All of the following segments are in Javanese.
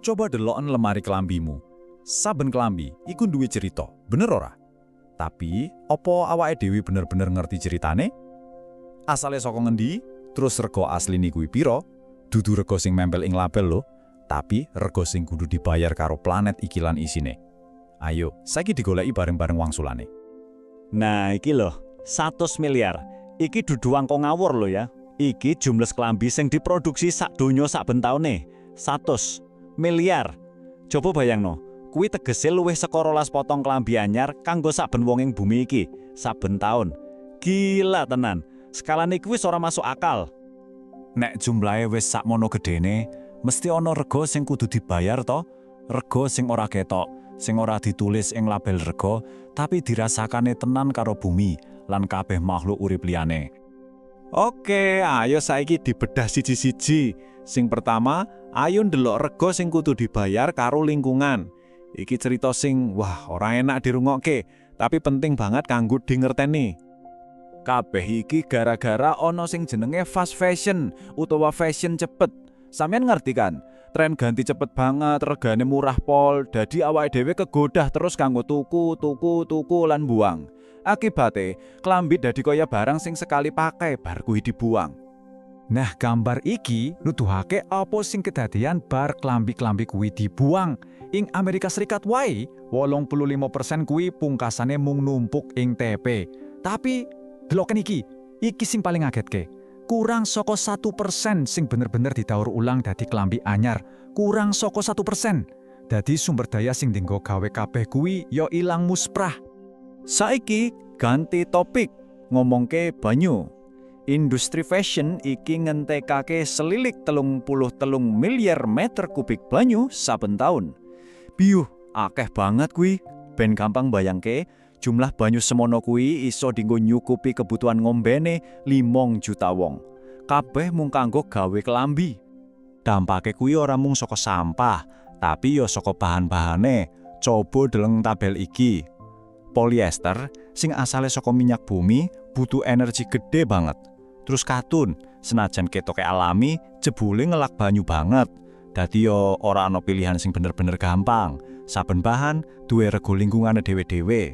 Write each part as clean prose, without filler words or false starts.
Coba deloken lemari kelambimu. Saben kelambi iku duwe cerita, bener ora? Tapi, opo awake dhewe bener-bener ngerti ceritane? Asale saka ngendi? Terus rego asline kuwi piro? Dudu rego sing nempel ing label lho, tapi rego sing kudu dibayar karo planet iki lan isine. Ayo, saiki digoleki bareng-bareng wangsulane. Nah, iki loh, 100 miliar. Iki dudu angka ngawur lho ya. Iki jumlah klambi sing diproduksi sak donya saben taune. 100 miliar. Coba bayangno, kuwi tegese luwih saka 12 potong klambi anyar kanggo saben wong ing bumi iki saben taun. Gila tenan. Skalane kuwi wis ora masuk akal. Nek jumlahe wis sakmono gedene, mesti ana rego sing kudu dibayar to? Rego sing ora ketok, sing ora ditulis ing label rego, tapi dirasakane tenan karo bumi lan kabeh makhluk urip liyane. Oke, ayo saiki dibedah siji-siji. Sing pertama, ayo ndelok rego sing kudu dibayar karo lingkungan. Iki cerita sing wah, ora enak dirungokke, tapi penting banget kanggo dingerteni. Kabeh iki gara-gara ono sing jenenge fast fashion utawa fashion cepet. Sampeyan ngerti kan? Tren ganti cepet banget, regane murah pol, dadi awake dhewe kegodah terus kanggo tuku, tuku, tuku lan buang. Akibate, klambi dadi kaya barang sing sekali pakai bar kuwi dibuang. Nah, gambar iki nuduhake apa sing kedadean bar klambi-klambi kuwi dibuang. Ing Amerika Serikat wae, 85% kuwi pungkasane mung numpuk ing TP. Tapi deloken iki, iki sing paling ngagetke. Kurang saka 1% sing bener-bener didaur ulang dadi klambi anyar. Kurang saka 1%. Dadi sumber daya sing dinggo gawe kabeh kuwi ya ilang musprah. Saiki ganti topik, ngomongke banyu. Industri fashion iki ngentekake selilik 33 miliar meter kubik banyu saben taun. Biuh, akeh banget kuwi. Ben gampang bayangke, jumlah banyu semono kuwi iso dinggo nyukupi kebutuhan ngombene 5 juta wong. Kabeh mung kanggo gawe kelambi. Dampake kuwi ora mung saka sampah, tapi ya saka bahan-bahane. Coba deleng tabel iki. Polyester sing asale saka minyak bumi butuh energi gede banget. Terus katun, senajan ketoke alami, jebule ngelak banyu banget. Dadi yo ora ana pilihan sing bener-bener gampang. Saben bahan duwe rego lingkungane dhewe-dhewe.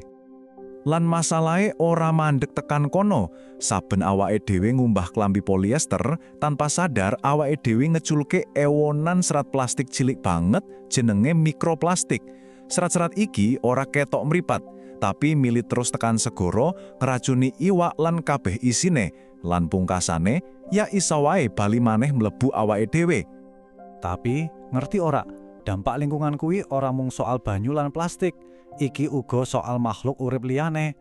Lan masalahe ora mandek tekan kono. Saben awake dhewe ngumbah klambi polyester, tanpa sadar awake dhewe ngeculke ewonan serat plastik cilik banget jenenge mikroplastik. Serat-serat iki ora ketok mripat, tapi milit terus tekan segoro, ngeracuni iwak lan kabeh isine, lan pungkasane ya iso wae bali maneh mlebu awake dhewe. Tapi ngerti ora, dampak lingkungan kuwi ora mung soal banyu lan plastik, iki uga soal makhluk urip liyane.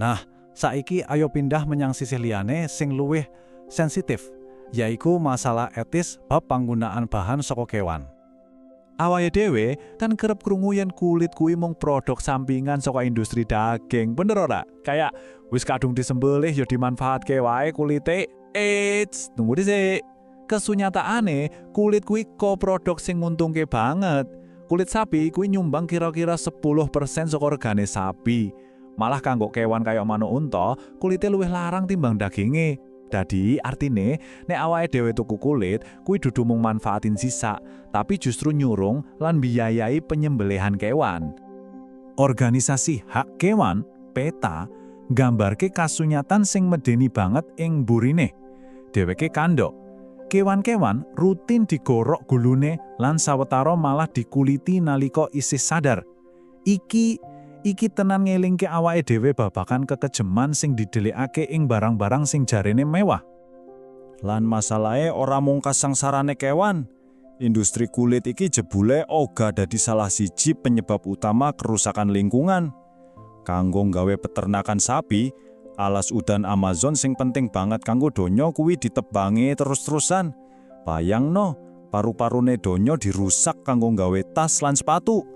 Nah, saiki ayo pindah menyang sisih liyane sing luwih sensitif, yaiku masalah etis bab panggunaan bahan saka kewan. Awake dhewe kan kerep krungu yen kulit kuwi mung produk sampingan saka industri daging, bener ora? Kayak wis kadung disembelih ya dimanfaatke wae kulite. Eits, tunggu dhisik. Kesunyataane kulit kuwi koproduk sing nguntungke banget. Kulit sapi kuwi nyumbang kira-kira 10% saka regane sapi. Malah kanggo kewan kaya manuk, unta, kulite luwih larang timbang daginge. Dadi artine nek awake dhewe tuku kulit, kuwi dudu mung manfaatin sisa, tapi justru nyurung lan biayai penyembelihan kewan. Organisasi hak kewan, PETA, nggambarke kasunyatan sing medeni banget ing burine. Dheweke kandha. Kewan-kewan rutin digorok gulune lan sawetara malah dikuliti nalika isih sadar. Iki iki tenan ngelingke awake dhewe babagan kekejeman sing didelikake ing barang-barang sing jarene mewah. Lan masalahe ora mung kasangsarane kewan. Industri kulit iki jebule uga dadi salah siji penyebab utama kerusakan lingkungan. Kanggo nggawe peternakan sapi, alas udan Amazon sing penting banget kanggo donya kuwi ditebangi terus-terusan. Bayangno, paru-parune donya dirusak kanggo nggawe tas lan sepatu.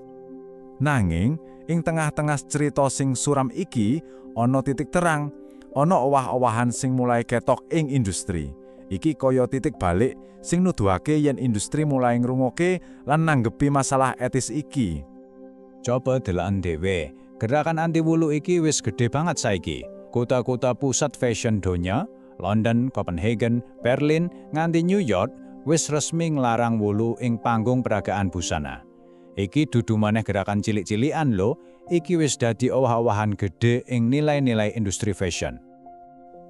Nanging, ing tengah-tengah cerita sing suram iki, ana titik terang, ana owah-owahan sing mulai ketok ing industri. Iki kaya titik balik sing nuduhake yen industri mulai ngrungokke lan nanggepi masalah etis iki. Coba deloken dhewe, gerakan anti wulu iki wis gede banget saiki. Kota-kota pusat fashion donya, London, Copenhagen, Berlin, nganti New York, wis resmi nglarang wulu ing panggung peragaan busana. Iki dudu maneh gerakan cilik-cilikan lho, iki wis dadi owah-owahan gede ing nilai-nilai industri fashion.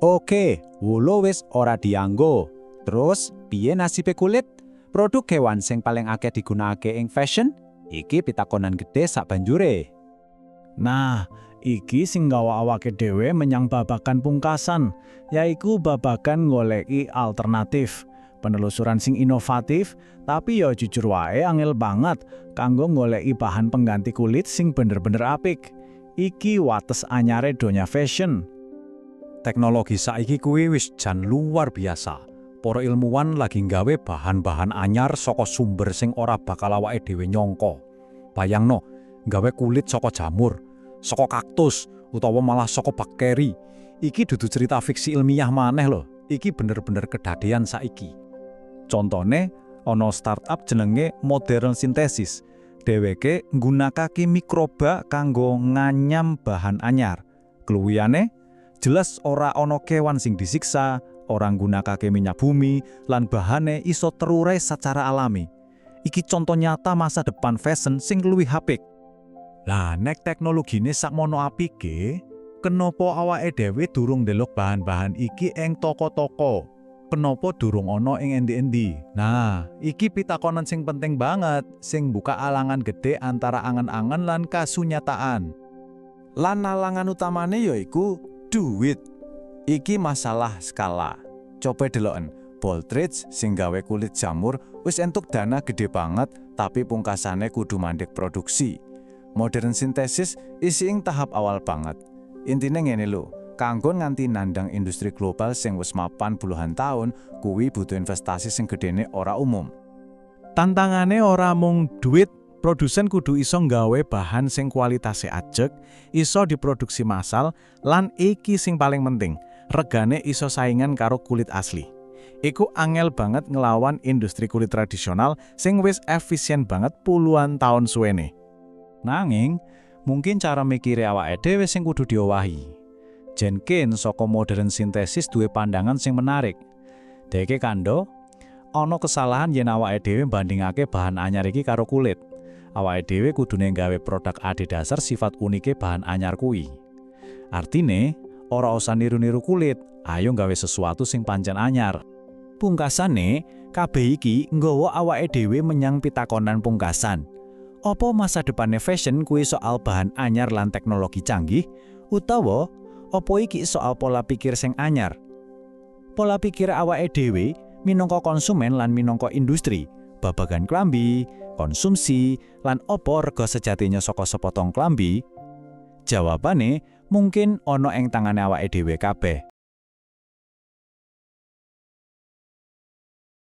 Oke, wulu wis ora dianggo. Terus, piye nasibe kulit? Produk kewan sing paling akeh digunakake ing fashion? Iki pitakonan gede sak banjure. Nah, iki sing nggawa awake dhewe menyang babagan pungkasan, yaiku babagan goleki alternatif. Penelusuran sing inovatif, tapi ya jujur wae angel banget kanggo goleki bahan pengganti kulit sing bener-bener apik. Iki wates anyare donya fashion. Teknologi saiki kuwi wis jan luar biasa. Para ilmuwan lagi nggawe bahan-bahan anyar saka sumber sing ora bakal awake dhewe nyangka. Bayangno, nggawe kulit saka jamur, saka kaktus, utawa malah saka bakteri. Iki dudu cerita fiksi ilmiah maneh lho. Iki bener-bener kedadean saiki. Contone, ana startup jenenge Modern Synthesis. Dheweke nggunakake mikroba kanggo nganyam bahan anyar. Keluwihane, jelas ora ana kewan sing disiksa, ora nggunakake minyak bumi, lan bahane iso terurai secara alami. Iki contoh nyata masa depan fashion sing luwih apik. Lah, nek teknologine sakmono apike, kenapa awake dhewe durung ndelok bahan-bahan iki ing toko-toko? Kenapa durung ana ing endi-endi? Nah, iki pitakonan sing penting banget, sing buka alangan gede antara angen-angen lan kasunyataan. Lan alangan utamane yaiku duit. Iki masalah skala. Coba deloken, Baldrige sing gawe kulit jamur wis entuk dana gede banget, tapi pungkasane kudu mandek produksi. Modern Synthesis isih ing tahap awal banget. Intine ngene lho, kanggo nganti nandang industri global sing wis mapan puluhan tahun, kuwi butuh investasi sing gedene ora umum. Tantangane ora mung duit, produsen kudu iso nggawe bahan sing kualitasnya ajeg, iso diproduksi massal, lan iki sing paling penting, regane iso saingan karo kulit asli. Iku angel banget ngelawan industri kulit tradisional sing wis efisien banget puluhan tahun suwene. Nanging, mungkin cara mikire awake dhewe sing kudu diowahi. Jenkin saka Modern Synthesis duwe pandangan sing menarik. Dheke kandha, ana kesalahan yen awake dhewe bandingake bahan anyar iki karo kulit. Awake dhewe kudune gawe produk adhedhasar sifat unike bahan anyar kuwi. Artine, ora usah niru-niru kulit, ayo gawe sesuatu sing pancen anyar. Pungkasane, kabeh iki nggawa awake dhewe menyang pitakonan pungkasan. Apa masa depane fashion kuwi soal bahan anyar lan teknologi canggih, utawa apa iki soal pola pikir sing anyar? Pola pikir awake dhewe minangka konsumen lan minangka industri, babagan klambi, konsumsi, lan apa rega sejatinya saka sepotong klambi? Jawabane mungkin ana ing tangane awake dhewe kabeh.